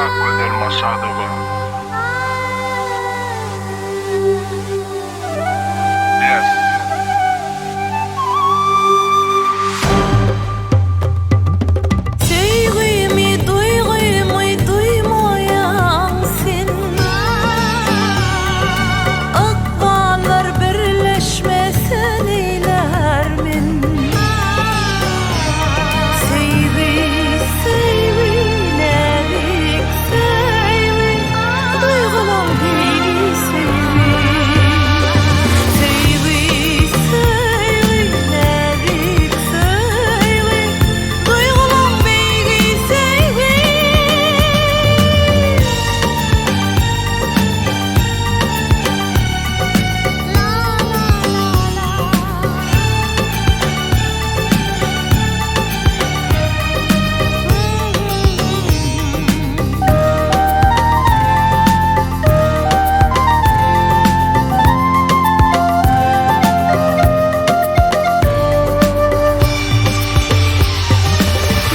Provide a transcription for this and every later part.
Akgözel Maşadowa. Yes. Söýgümi, duýgymy duýmaýaň sen. Ykballar birleşmese neýlär men. Söýgi, söýgi, näzik söýgi, Duýgulaň beýgi söýgi. Söýgi, söýgi, näzik söýgi, Duýgulaň beýgi söýgi.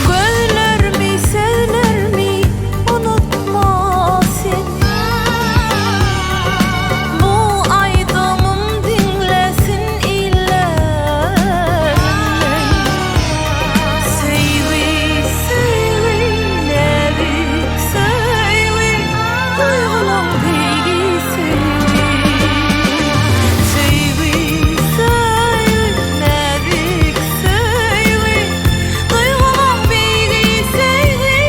Gözlerimi, sözlerimi unutma sen. Bu aýdymym diňlesin iller. Söýgi, söýgi, näzik söýgi, Duýgulaň beýgi söýgi. Söýgi, söýgi, näzik söýgi, Duýgulaň beýgi söýgi.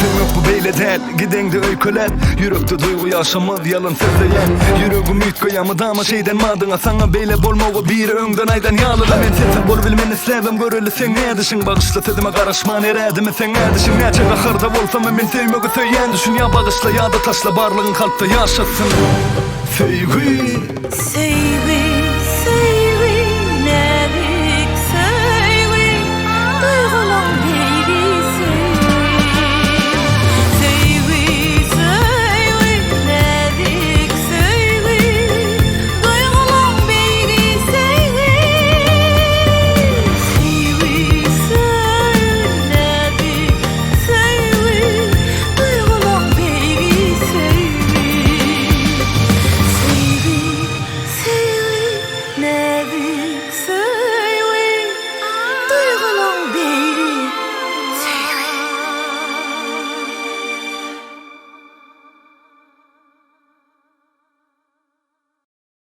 Söýmek bu beýle däl, gideňde öýkeläp Ýürekde duýgy ýaşamaz, ýalan sözleýän Ýüregim üýtgeýär mydama şeýden madyňa Saňa beýle bolmagy biri öňden aýdan ýalyla Men sensiz bolubilmen isläbem göreli seň nädişiň Bagyşla sözüme garaşman her ädimi seň ädişiň Näçe gaharda bolsam men söýmegi söýýän Düşün ýa bagyşla ýa-da taşla barlygyň kalpda ýaşasyn Söýgi. Söýgi, söýgi, näzik söýgi, Duýgulaň beýgi söýgi. Söýgi, söýgi, näzik söýgi, Duýgulaň beýgi söýgi. Söýgi, söýgi, näzik söýgi, Duýgulaň beýgi söýgi. Söýgi, söýgi, näzik.